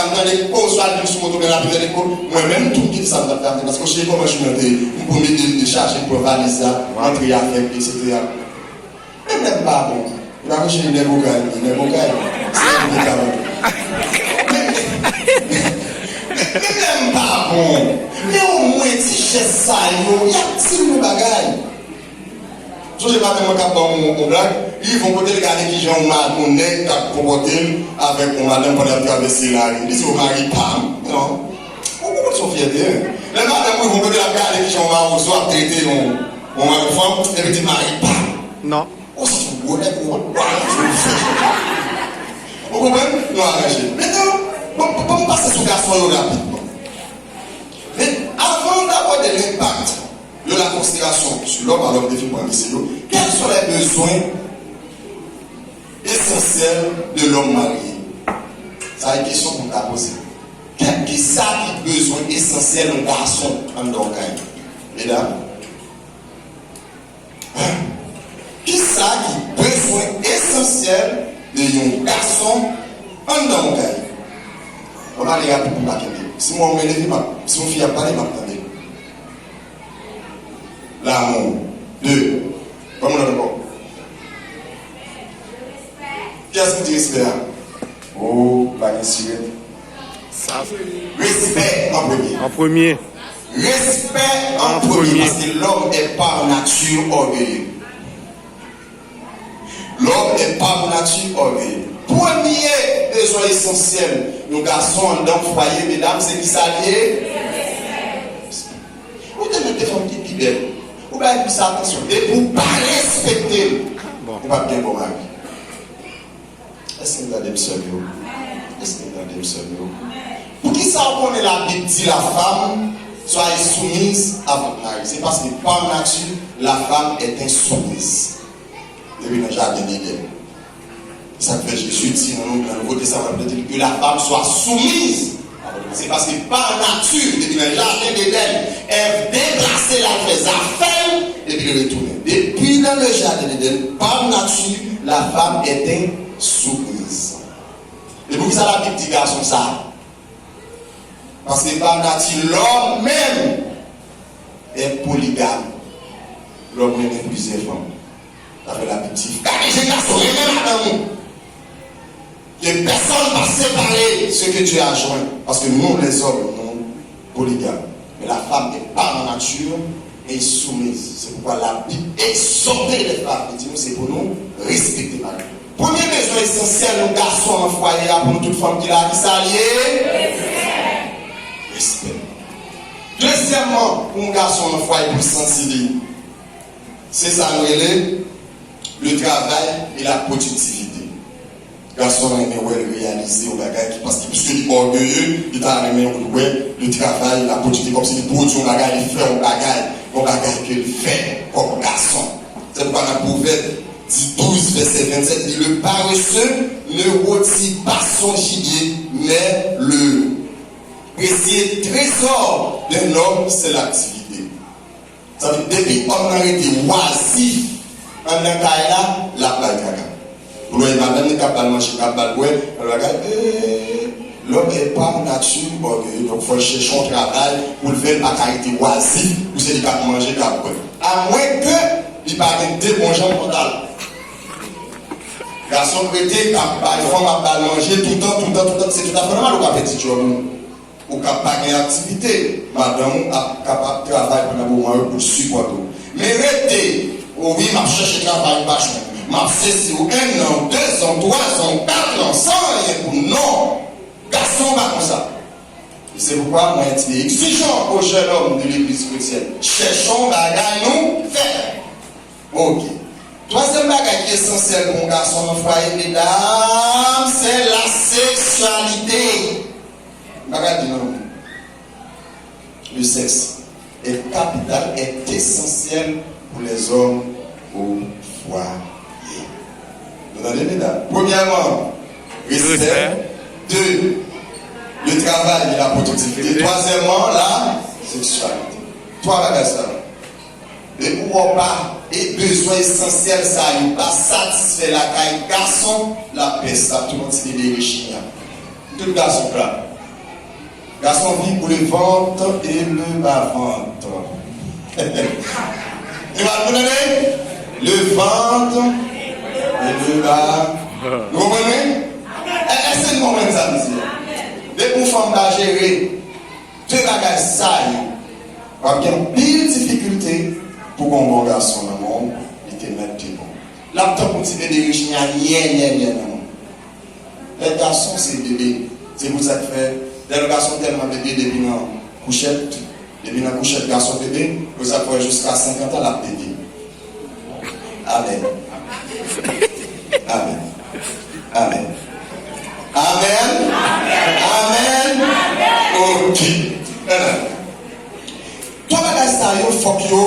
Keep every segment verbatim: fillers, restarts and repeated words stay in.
M tande ko swa li sou moto, men l ap tande ko. Mwen menm tou, m kite sa m t ap fè a, paske w cheri kòman jounen an te ye. M pran m ede l dechaje, m pran valiz la, m antre avè l, etsetera. Men lè m pa bon, m pa mouche nèg okay, nèg okay. Se nèg okay. Men, men lè m pa bon, men omwen ti jès sa yo, y ap di m yon bagay. Sonje madanm mwen k ap ban m yon, yon blag, li rive yon kote, li gade kijan yon ma-, yon nèg t ap konpòte l avèk yon madanm pandan y ap travèse lari. Li di, "O mari pa m." Non. Ou konprann se yon fyète, en. Lè madanm ou rive yon kote, l ap gade kijan yon mawozo ap trete yon, yon fanm, epi di, "Mari pa m." Non. Ou santi yon gwo nèg, ou wè, ou wè, ou fè. Ou konprann? Nou aranje. Mentnan, bon, bon, bon, m pase sou gason yo rapidman. Men, avan n abòde lenpak de la konsiderasyon sou lòm, alò m te fin pran mesye yo, quels sont les besoins essentiels de l'homme marié? Sa e kesyon pou n ta poze. Kè-, kisa ki bezwen esansyèl yon gason anndan yon kay? Medam, kisa ki bezwen esansyèl de yon gason anndan yon kay? Mwen pale rapid pou m pa kenbe. Si mwen menm leve, m ap, si yon fi ap pale, m ap tande. L'amour. De. Ban m lòt ankò. Kiyès ki di respè a? Oh, pa gen sirèt. Sa. Respè an premye. An premye. Respè an premye, paske l'homme est par nature orgueilleux. L'homme est par nature orgueilleux. Premye bezwen esansyèl yon gason anndan fwaye, medam, se ki sa l ye? Ou te mete fanm ki pi bèl. Ou bay plis atansyon. Depi ou pa respekte l, ou p ap gen bon mari. Èske n tande m, sè m yo? Èske n tande m, sè m yo? Poukisa w konnen Labib di la femme soit soumise à votre mari? Se paske par nature, la femme est insoumise. Depi nan jaden Edenn. Se sa k fè Jezi di nan, nan Nouvo Testaman, li di que la femme soit soumise. Se paske pa nati, depi nan jaden Edenn, Èv deplase l al fè zafè l, epi li retounen. Depi nan le jardin d'Éden, par nature, la femme est insoumise. E poukisa Labib di gason sa? Paske pa nati, lòm menm est polygame. Lòm renmen plizyè fanm. Sa fè Labib di, gade jan gason renmen madanm ou. Que personne va séparer ce que Dieu a joint. Paske nou, lèzòm, nou poligam. Men la femme est par nature est soumise. Se poukwa Labib egzòte lèzòm, li di nou se pou nou respekte mari. Premye bezwen esansyèl yon gason nan fwaye a, pou nou tout fanm ki la, ki sa l ye? Respè. Dezyèmman, pou yon gason nan fwaye pou l santi li, se sa nou rele le travail et la productivité. Gason renmen wè l reyalize yon bagay ki, paske piske li ògeye, li ta renmen wè le travail, la productivité, kòmsi li pwodui yon bagay, li fè yon bagay, yon bagay ke l fè kòm gason. Se poukwa nan Pwovèb di douz, vèsè vennsèt, li, le paresseux ne rôtit pas son gibier, mais le précieux trésor d'un homme, c'est l'activité. Sa vle di, depi òm nan rete wazif anndan kay la, l ap bay kaka. Pou l wè madanm li k ap ba l manje, k ap ba l bwè, l ap bay kaka. Ee, lòm e pa nati ògeye, donk fò l chèche yon travay pou l fè, l pa ka rete wazif, pou se li k ap manje, k ap bwè. Amwenke li pa gen de bon jan pantal. Gason k rete, k ap bay fanm, ap ba l manje toutan, toutan, toutan, se toutafè nòmal ou ka pèdi djòb ou. Ou ka pa gen aktivite, madanm ou ap kapab travay pandan moman yo pou l sipòte w. Men rete, o wi, m ap chèche travay, m pa jwenn. M ap sesi w, un an, deux ans, trois ans, quatre ans, san anyen pou non. Gason pa konsa. E se poukwa mwen di egzijan aux jeunes hommes de l'église chrétienne. Chèchons bagay nou fè. Ok. Twazyèm bagay ki esansyèl pou yon gason nan fwaye, medam, se la seksyalite. M pa ka di non. Le sexe est capital, est essentiel pour les hommes au foyer. Nou tande, medam? Premyèman, respè. Respè. De, le travail et la productivité. Twazyèmman, la seksyalite. Twa bagay sa yo. Depi w wè w pa, e bezwen esansyèl sa yo pa satisfè lakay gason, l ap pès, l ap tounen yon ti bebe rechignan. Tout gason pla. Garçon vit pour le ventre et le bas-ventre. E pa pou tande? Le ventre et le bas. Nou konprann, wi? Èske nou konprann sa m di a? Depi yon fanm pa jere de bagay sa yo, w ap gen anpil difikilte pou gon bon gason nan men w, li te mèt te bon. L ap tankou ti bebe rich, li a nyè, nyè, nyè nan men w. Lè gason se bebe, se pou sa k fè, lè yon gason tèlman bebe depi nan kouchèt, depi nan kouchèt gason bebe, pou sa k fè jiska senkant an l ap bebe. Amèn. Amèn. Amèn. Amèn. Amèn. Ok. Twa bagay sa yo, fòk yo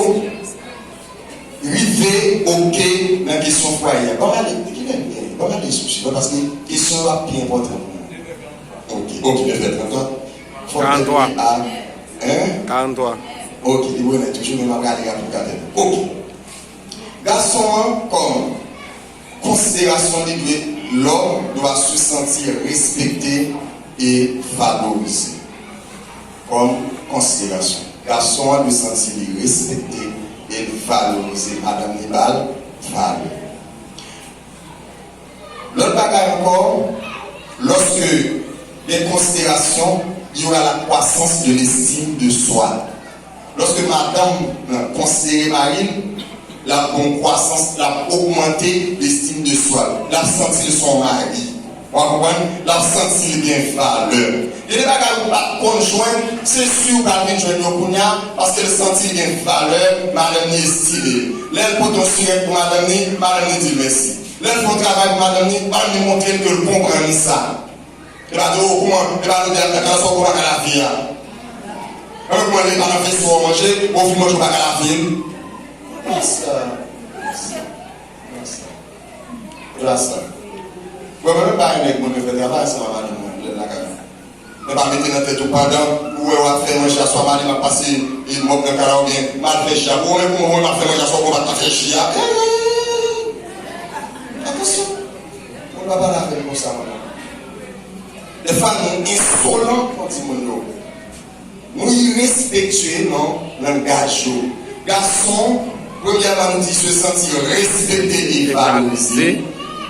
rive oke nan kesyon fwaye a. Ban m ale, kilè m gen? Ban m ale sou chif la, paske kesyon yo ap pi enpòtan pou mwen. Ok, ok, neuf heures trente. Fòk karanntrwa. Hein? Karanntrwa. Ok, li remèt toujou, men m ap gade rapid katè. Ok. Gason an, kòm konsiderasyon li dwe, l'homme doit se sentir respecté et valorisé. Kòm konsiderasyon. Gason an dwe santi li respekte e l valorize. Madanm li ba l valè. Lòt bagay ankò, lorsque il y a considération, il y aura la croissance de l'estime de soi. Lòske madanm nan konsidere mari l, l ap gon kwasans, l ap ogmante lestim de swa l. L ap santi l se yon mari. W ap konprann? L ap santi l gen valè. Gen de bagay ou pa t konn jwenn, se si w pral vin jwenn yo kounye a, paske l santi l gen valè, madanm li estime l. Lè l pote yon sirèt pou madanm li, madanm li di l mèsi. Lè l fè yon travay pou madanm li, madanm li montre l ke l konprann sa. E pa di, o, kouman, e pa di, a, nan sa w poko pa ka lave a. Anben, kouman, li pa nan fè sou w manje, bon, fin manje w pa ka lave l. Plas la. Plas la. Plas la. Mwen, mwen menm pa yon nèg, mwen, mwen fè travay ansanm ak madanm mwen, lè l lakay mwen. Men pa mete nan tèt ou pandan ou wè w ap fè manje aswè, m ale m ap pase, e, mòp nan kay la oubyen m al fè chi a. Ou wè kouman mwen m ap fè manje aswè, ou pa t ka fè chi a. Ey, ey, ey, ey, ey. Atansyon. Moun pa pale avè m konsa, manman. Dèfwa nou ensolan pou timoun yo. Nou irespektye nan langaj yo. Gason, premyèman, nou di se santi respekte e valorize.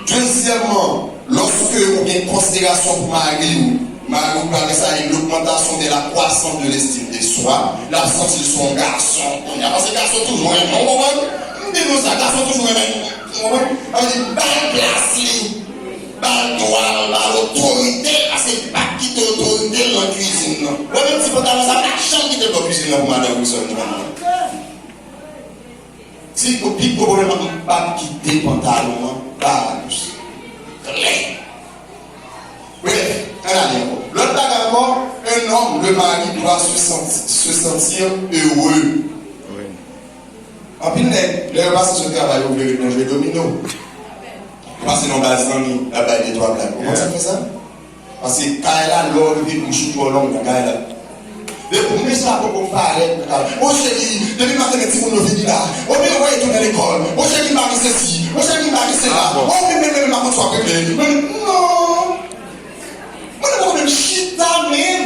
Dezyèmman, lòske ou gen konsiderasyon pou mari w, mari w prale sa e logmantasyon de la kwasans de lestim de swa, l ap santi l se yon gason kounye a. Paske gason toujou renmen, w konprann? M di nou sa, gason toujou renmen, w konprann? Sa vle di, ba l plas li. Ba l dwa l, ba l otorite l, paske li pa t kite otorite l nan kuizin nan. Mwen menm ti pantalon sa, m pa t janm kite l bò kuizin nan pou madanm Wilson jwenn mwen. Ti pi gwo pwoblèm an, m pa t kite pantalon an ba Alous. Klè. Bref, ann ale ankò. Lòt bagay ankò, un homme, le mari, doit se sentir, se sentir heureux. Anpil nèg, lè yo pase sou travay, yo vle ret nan jwe domino. Yo pase nan baz zanmi, y ap bay de twa blag. Ou konn sa k fè sa? Paske kay la, lè w rive, bouch ou twò long nan kay la. Depi mesye a poko parèt nan kay la. O cheri, depi maten men timoun yo vini la. O men yo voye tounen lekòl. O cheri, m pa gen sesi. O cheri, m pa gen sela. O men, men, men, men, m pa konn sa w regle. Men, non. Mwen, mwen menm chita menm.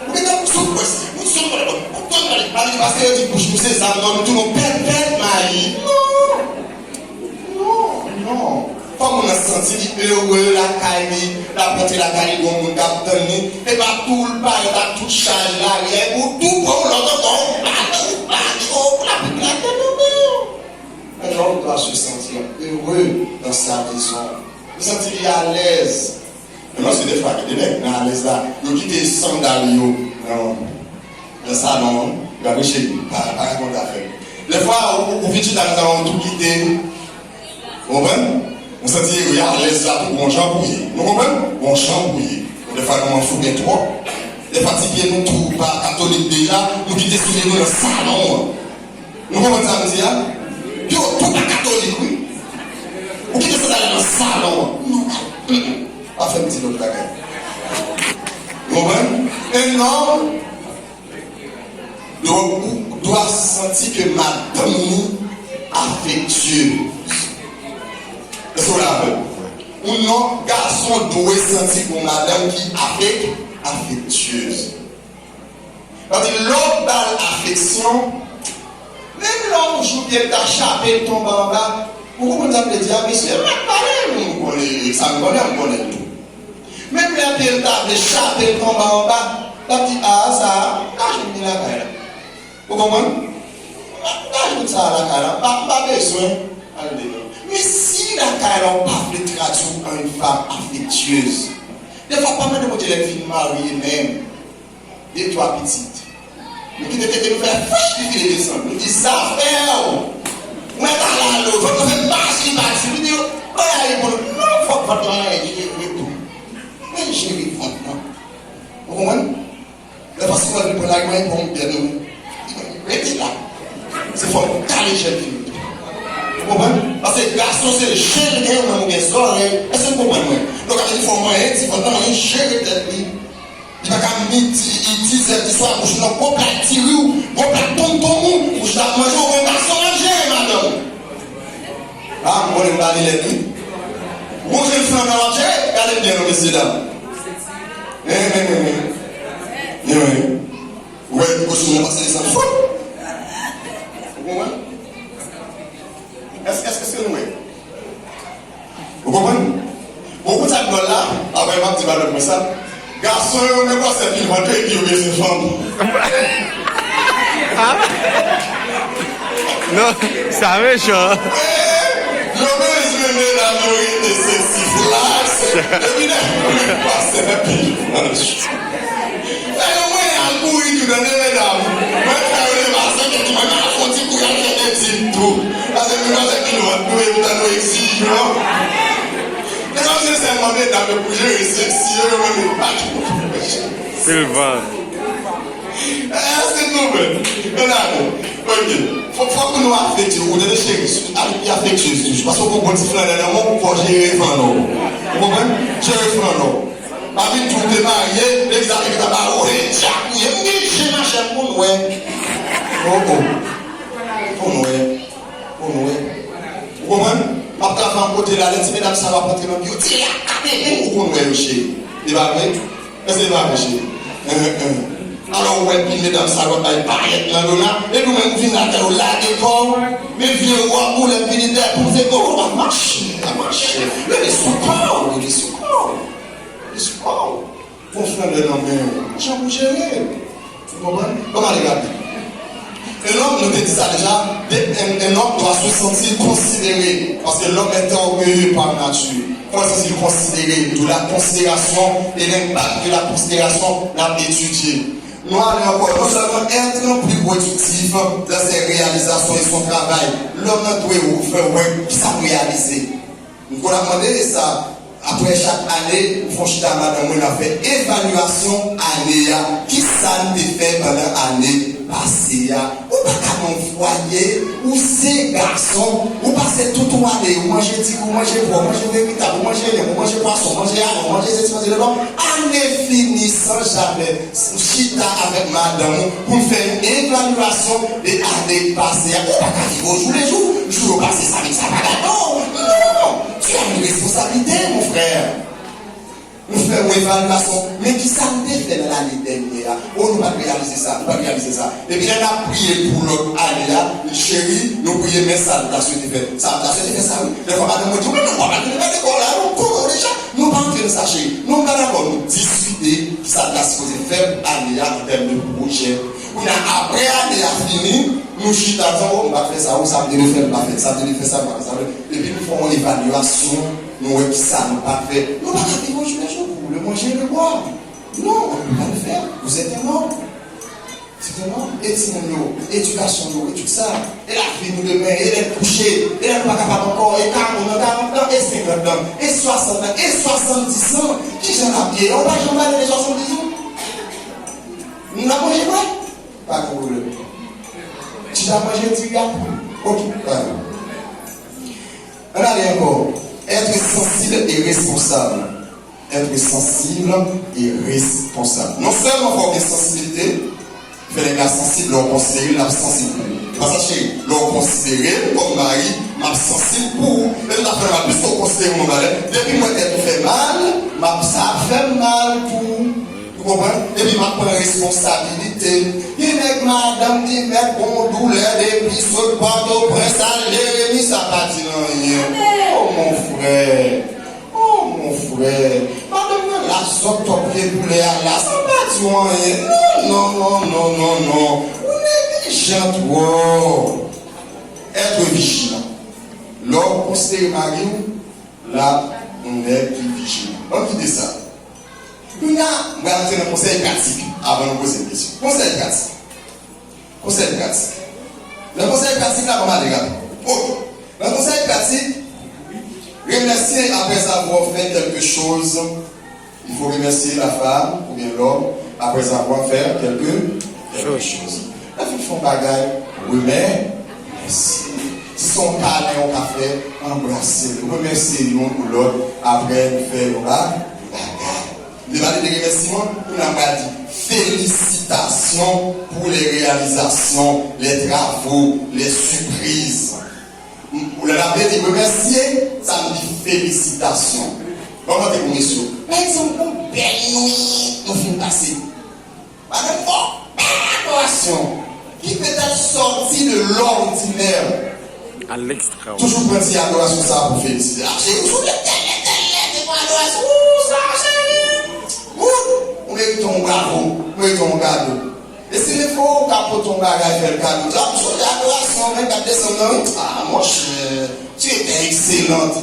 Ou gentan sou pwès. Ou sou pwès. Ou konn pale. Pale paske yo di bouch nou se zam nan, nou tou nou pèpèt mayi. Non. Non, non. Fò moun nan santi li ere lakay li, l ap rantre lakay li, gon moun k ap tann li. E pa tou l parèt ak tout chaj laryè pou tou pran w lòt ankò. Ou pale, ou pale, ou pale, ou pale. Un homme doit se sentir heureux dans sa maison. Ou santi li alèz. Men paske defwa gen de nèg nan alèz la, yo kite sandal yo nan, nan salon an, yo ap reche li, pa, pa rakonte afè l. Defwa, ou, ou, ou vin chita nan salon an, ou tou kite, ou konprann? Ou santi ere alèz la tou, gon jan pou ye. Nou konprann? Gon jan pou ye. Bon, defwa, nou anfouben twòp. Defwa, ti pye nou tou pa katolik deja, nou kite soulye nou nan salon an. Nou konprann sa m di a? Yo tou pa katolik, wi. Ou kite sandal la nan salon an. Non, pa, mm, mm. Pa fè m di lòt bagay. Ou konprann? Un homme doit, doit santi ke madanm li afektyez. Èske w la avè m? Ou non, gason dwe santi pou madanm ki afek, afektyez. Sa vle di, lè w ba l afeksyon, menm lè yon jou pye l ta chape, l tonbe anba, ou konprann sa m vle di a, mesye, m ap pale, m konnen sa m konnen, m konnen l tou. Menm lè pye l ta vle chape, l tonbe anba, l ap di, a, sa a, m ka jwenn li lakay la. Ou konprann? M ka jwenn sa a lakay la, m pa, m pa bezwen al deyò. Men si lakay la ou pa vle tradui w an une femme affectueuse, defwa pa mande Bondye lè l fin marye menm, de twa pitit. Nou kite tete nou fè fich li vire desann. Nou di zafè w. Mwen ta la lo, vant mwen fè maji pati. Li di yo, bagay pou nou. Non, fòk vant lan jere tou. Men jere vant lan. Ou konprann? Lè pastè Wally pran lari mwen, bon, byen nou. Rete la. Se fò nou kale jèn fi yo. Ou konprann? Paske gason se je l gen, ou menm ou gen zòrèy. Èske nou konprann mwen? Donk, sa vle di fò manyen ti fanm nan, manyen jere tèt li. Li pa ka midi, dizè di swa, ou jwenn yon gwo plat diri w, gwo plat tonton w, ou chita ap manje, ou gen gason w ap jere madanm ou. A, m konnen m ba li lèt wi. Ou jwenn flannan w ap jere, gade m byen non, mesye dam. Hen, hen, hen, hen. Hen, hen. Ou wè, kochon nan pase desann. Fou! Ou konprann? Èske, èske, èske nou wè? Ou konprann? Bon, ou konn sa k dwòl la? Apre, m ap di madanm mwen sa. Gason yo renmen pase pil vant yo epi yo bezwen fanm. Non, sa mechan. Yo bezwen medam yo rete seksi flas. Epi nèg yo renmen pase pil vant. Fè yo mwen al kouri tou, tande medam. Mwen fè yo te pase, te di mwen al fon ti kouri al fè etid tou. Paske nou pa fè pil vant nou, e poutan nou egzijan. Mesye, sèlman medam yo pou jere seksi yo, yo menm yo pa ki pou fè. Pil vant. Èske nou konprann? Nou dakò. Ok. Fòk, fòk nou afektye, ou tande cheri, al pi afektyez toujou. Paske ou gon bon ti flanè nan men w, fò jere flanè w. Ou konprann? Jere flanè w. Pa vin di w te marye, legliz la te gentan ba ou, e djak ou ye. M gen je machè m pou n wè. Oh, oh. Pou n wè. Pou n wè. Ou konprann? M ap travay yon kote la, lè ti medam sa yo ap antre nan biwo, ti la, ou konn wè yo cheri. E pa vre? Èske e pa vre, cheri? Hein, hein. Alò, ou wè, pi medam sa yo ap bay payèt nan do la, epi ou menm ou vin lakay ou lage kò w, men vye wòb ou lè vini dèyè pou se kò w ap mache, ap mache. Rete sou kò w, rete sou kò w. Li sou kò w. Gon flanè nan men w. Jan pou jere l. Ou konprann? Ann ale gade. Un homme, nou te di sa deja, de, un, un homme doit se sentir considéré. Paske l'homme est orgueilleux par nature. Fò l santi l konsidere. Tou la konsiderasyon e lenpak de la konsiderasyon n ap etidye. Nou ale ankò, non sèlman être plus productif dans ses réalisations et son travail, lòm nan dwe fè wè kisa l reyalize. M konn ap mande sa, apre chak ane, m fè yon chita ak madanm mwen, n ap fè evalyasyon ane a. Kisa n te fè pandan ane pase a? Ou pa ka gen yon fwaye, ou se gason, ou pase tout ou ane, ou manje diri, ou manje pwa, ou manje veritab, ou manje lenm, ou manje pwason, ou manje ayon, ou manje sesi, manje lòt, ane fini san jamè. Ou chita avèk madanm ou pou n fè yon evalyasyon de ane k pase a. Ou pa ka viv au jour le jour. Jou yo pase, sa vin, sa pa dakò. Non! Tu as une responsabilité, mon frère. Nou fè yon evalyasyon. Men kisa m te fè nan lane dènyè a? O, nou pa t reyalize sa, nou pa t reyalize sa. Epi lè n ap priye pou lòt ane a, cheri, nou priye, men sa nou ta swete fè. Sa nou ta swete fè sa, wi. Dèfwa madanm mwen di, wi, non, papa, nou pa dekò la, nou konnen w deja. Nou pa antre nan sa, cheri. Nou pa dakò, nou diskite kisa n ta sipoze fè pou ane a an tèm de pwojè. Kounye a, apre ane a fini, nou chita, nou di, o, m pa t fè sa, o, sa m te dwe fè, m pa fè, sa m te dwe fè, sa m pa fè, sa m te dwe. Epi nou fè yon evalyasyon, nou wè kisa nou pa t fè. Nou pa ka viv au jour le jour pour le manger et le boire. Non, on ne peut pas le faire. Vous êtes un homme. Sètènman, e timoun yo, edikasyon yo, e tout sa, e lavi nou demen, e lè n kouche, e lè nou pa kapab ankò, e karant an, karant an, e senkant an, e swasant an, e swasanndis an, kijan n ap ye? Ou pa janm pale de swasanndis ou? Nou ap manje bwè? Pa gen pwoblèm. Chita manje diri a pou. Ok, pa gen. Ann ale ankò. Être sensible et responsable. Être sensible et responsable. Non sèlman fò w gen sansibilite, fè nèg la sansib, lè w konsidere l, l ap sansib pou ou. Se pa sa, cheri. Lè w konsidere m kòm mari, m ap sansib pou ou. E tout afè nòmal, piske w konsidere m yon valè, depi m wè tèt ou fè mal, m ap, sa ap fè m mal pou ou. Konprann? Epi m ap pran responsabilite m. Gen nèg madanm li mèt gon doulè depi sot Pòtoprens al Jeremi, sa pa di l anyen. Oh, mon frè. Oh, mon frè. Madanm nan la sòt twòp vye doulè a la, sa pa di w anyen. Non, non, non, non, non, non. Ou neglijan twòp. Être vigilant. Lè w konsidere mari w, l ap yon nèg ki vijilan. Ban m kite sa. Kounye a, m pral antre nan konsèy pratik avan nou poze m kesyon. Konsèy pratik. Konsèy pratik. Nan konsèy pratik la, ban m ale rapid. Ok. Nan konsèy pratik, remercier après avoir fait quelque chose. Il faut remercier la femme ou bien l'homme après avoir fait quelque, quelque chose. Lè w fin fè yon bagay, remèsye. Si se yon pale w ka fè, anbrase l. Remèsye youn ou lòt apre nou fè yon ba-, bagay. Nou te pale de remèsiman, kounye a m pral di felisitasyon pour les réalisations, les travaux, les surprises. Ou lè n ap di remèsye, sa m di felisitasyon. Ban m montre pou mesye yo. Pa egzanp, yon bèl nwit nou fin pase. Madanm fè yon bèl adorasyon ki petèt sòti de lòdinè. À l'extraordinaire. Toujou pran ti adorasyon sa pou felisite. Ah, cheri, ou soulye tèlè, tèlè, te fè adorasyon. Ou sa, cheri. Ou, ou merite yon bravo, ou merite yon gado. E si li fè w ka pote yon bagay, fè l kado. Sa, sou adorasyon, men, gad desann nan, wi. Ah, monchè, tu étais excellente.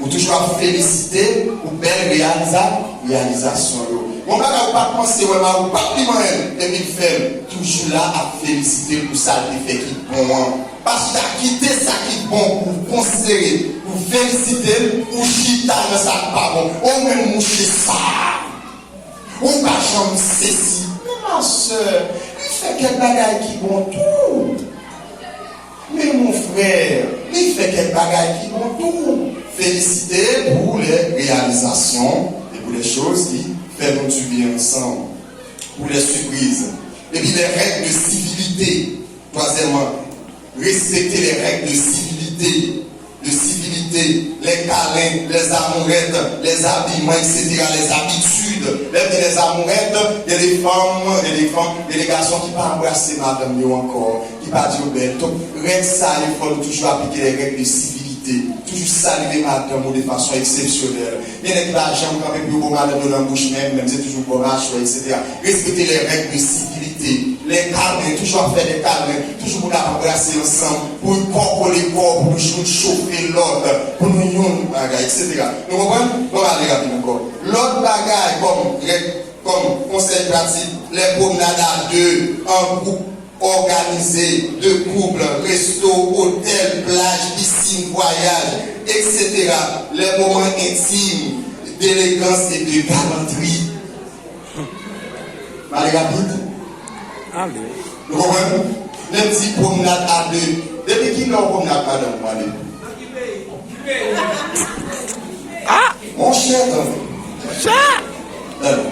Ou toujou ap felisite pou bèl reyaliza-, reyalizasyon yo. Yon bagay ou pa t panse wè, mari w pa t li manyen l, epi l fè l, toujou la ap felisite l pou sa l te fè ki bon an. Paske a kite sa ki bon pou w konsidere, pou w felisite l, ou chita nan sa k pa bon. Ou menm mouche sa. Ou pa janm sezi. Men ma sè, li fè kèk bagay ki bon tou. Men mon frè, li fè kèk bagay ki bon tou. Féliciter pour les réalisations et pour les choses qui font du bien ensemble. Pour les surprises. Epi les règles de civilité. Twazyèmman, respekte les règles de civilité, de civilité, les câlins, les amourettes, les habillements, et cetera, les habitudes. Lè gen les amourettes, gen de fanm, gen de fanm, gen de gason ki pa anbrase madanm yo ankò, ki pa di yo bèl. Donk, règ sa yo, fò nou toujou aplike les règles de civilité. Toujou salye madanm ou de fason eksepsyonèl. Gen nèg ki pa janm kanpe pou yo bo madanm yo nan bouch menm, menm se toujou bo machwè, et cetera. Respekte les règles de civilité. Les câlins, toujou ap fè de câlin, toujou pou n ap anbrase ansanm, pou n kò kole kò, pou nou youn chofe lòt, pou nou youn bagay, et cetera. Nou konprann? Bon, ale rapid ankò. Lòt bagay kòm règ, kòm konsèy pratik, les promenades à deux, en groupe, organisé, de couple, resto, otèl, plaj, pisin, vwayaj, et cetera. Les moments intimes, d'élégance et de galanterie. M ale rapid? Ale. Nou konprann? Lè m di pwomnad a de, depi kilè w pwomnad madanm ou ale? Ah! Monchè, tande. Sa! Tande.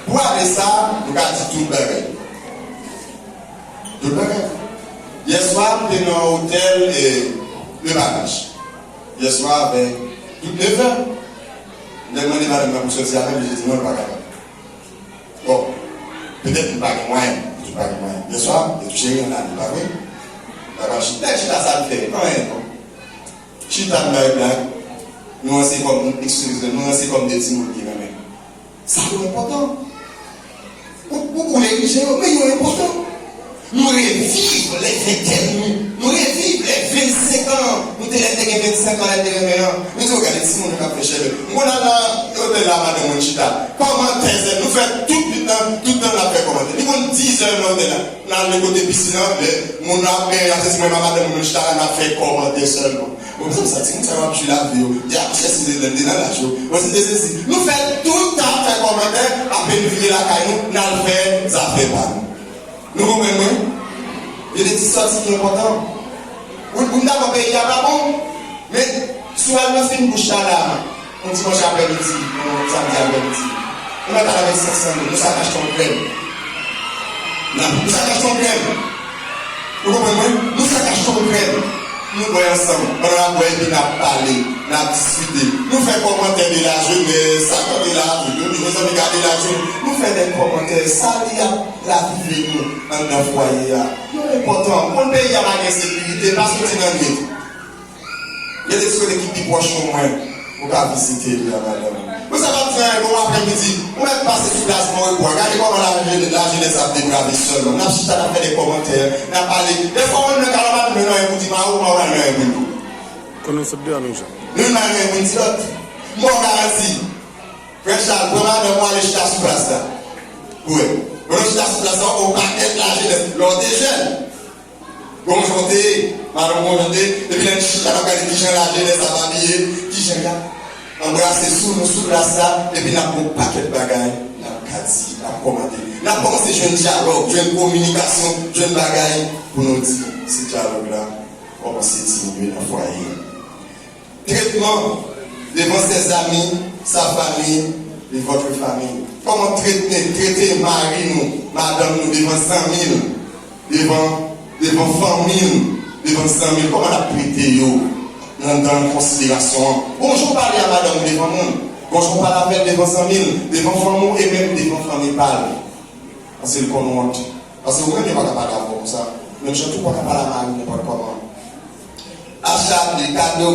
Pou ale sa, nou ka di tout bagay. Tout bagay. Yè swa, m te nan otèl, e, Le Bagaj. Yè swa, vè tout nevè. M te mande madanm nan pou sòti avè m, li te di non, li pa kapab. Bon, petèt li pa gen mwayen, li pa gen mwayen. Yè swa, li te cheri ann ale, pa vre? Bagaj, nèg chita sa l fè, anyen, non. Chita n bay blag, nou ranse kòm, eskize, nou ranse kòm de timoun ki renmen. Sa yo enpòtan. Ou, ou, ou neglije yo, men yo enpòtan. Nou reviv lè ventèn nou, nou reviv lè vennsenk an nou te, lè n te gen vennsenk an, lè n te renmen an. Nou di, "O, gade timoun yo k ap fè chèlbè." M konn al nan otèl la, madanm mwen chita. Kòmantè sèl, nou fè tout nuit lan, tout tan n ap fè kòmantè. Li konn dizè nan otèl la. N al de kote pisin an, lè moun nan ap benyen, ap sezi mwen, madanm mwen chita la, n ap fè kòmantè sèlman. Bon, sa, sa, timoun sa yo ap jwi lavi yo. Di, "A, chè, si te, te nan laj yo." Bon, si te sezi. Nou fè tout tan ap fè kòmantè, apre n vire lakay nou, n al fè zafè pa nou. Nou konprann mwen? Gen de ti sòti ki enpòtan. Wi, m dakò peyi a pa bon, men si w al nan fin bouch la la, yon dimanch aprèmidi, yon samdi aprèmidi, ou mèt al avèk senk san goud, nou sa k achte yon krèm. N ap, nou sa k achte yon krèm. Ou konprann mwen? Nou sa k achte yon krèm. Nou bwè ansanm. Pandan n ap bwè epi n ap pale, n ap diskite. Nou fè kòmantè de la jeunesse, sa k tande la, nou, nou, mezanmi, gade la jeunesse. Nou Fè de kòmantè, sa li ap ravive nou anndan fwaye a. Yo enpòtan. Moun peyi a pa gen sekirite, pa soti nan nwit. Gen de sou ekip pi pwòch nou mwen, ou ka vizite li a, madanm. Mwen sa pa di anyen, bon, aprè midi, ou mèt pase sou plas Moribo a, gade kòman lajenès ap deprave sèlman. N ap chita, n ap fè de kòmantè, n ap pale. Defwa, ou menm nan kay la, ou pa menm nan anyen pou di, Mawou, Mawou pa nan anyen pou di. Konnen sot de a nou jan. Nou nan anyen pou di lòt. M ba w garanti. Frè Chal, pran madanm ou ale chita sou plas la. Ou wè. Pandan w chita sou plas la, w wè yon pakèt lajenès. Lè w te jèn, gon jan w te ye, madanm gon jan w te ye, epi lè n chita n ap gade kijan lajenès ap abiye, kijan y ap anbrase sou nou sou plas la, epi n ap gon pakèt bagay n ap ka di, n ap kòmante. N ap kòmanse jwenn dyalòg, jwenn kominikasyon, jwenn bagay pou nou di. Se dyalòg la kòmanse diminye nan fwaye a. Trètman devan ses amis, sa famille et votre famille. Kòman trete, trete mari nou, madanm nou devan zanmi l, devan, devan fanmi l, devan zanmi l? Kòman n ap trete yo nan, nan konsiderasyon an? Gon jan w pale a madanm ou devan moun, gon jan w pale avè l devan zanmi l, devan fanmi w e menm devan fanmi pa l. Paske l konn wont. Paske ou menm yo pa ka pale avè w konsa. Menm jan tou ou pa ka pale a mari w nenpòt kòman. Acha de kado,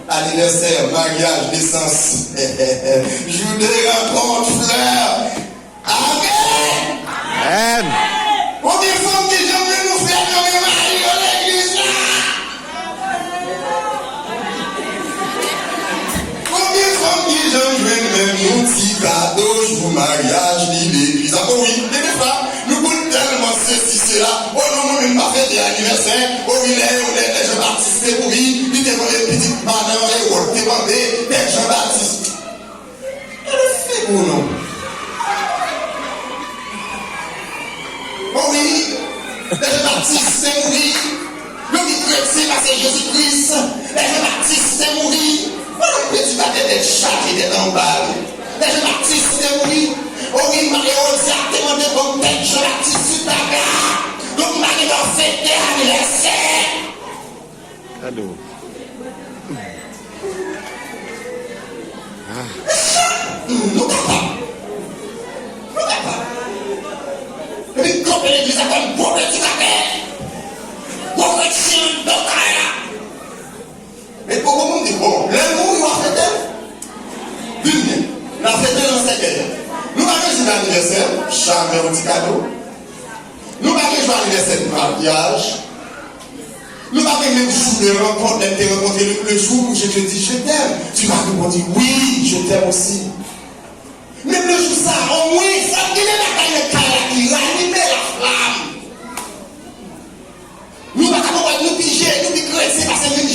anivèsè, maryaj, nesans, jou de rankont, flè. Amèn! Amèn! Konbyen fanm ki janm vle nou fè nan men mari yo legliz la? Konbyen fanm ki janm jwenn menm yon ti kado jou maryaj li legliz la? O wi, gen de fwa, nou konn tèlman sesi sela, o non, mwen menm m pa fete anivèsè, o wi, lè, lè, lè Jan Batis te mouri, li te mande pitit madan Eròd, te mande, lè Jan Batis. Gade figi w non. O wi, lè Jan Batis te mouri, yo pi kretyen pase Jezi Kris. Lè Jan Batis te mouri, madanm predikatè tèt chaje, tèt anba. Lè Jan Batis te mouri, o wi, Madan Ewodyas te mande ban m tèt Jan Batis sou tab la. Donk, m pa gen dwa fete anivèsè. Kado. Nou kapab. Nou kapab. Epi kanpe legliz la kòm gwo predikatè. Gwo kretyen anndan kay la. Men poko moun di, bon, lè nou mouri, w a fete l. Vin byen. N a fete l nan sèkèy. Nou pa gen jou anivèsè, jamè yon ti kado. Nou pa gen jou anivèsè maryaj. Nou pa gen menm jou de rankont, lè n te rankontre, le, le jour où je te dis je t'aime, tu m'as répondu oui, je t'aime aussi.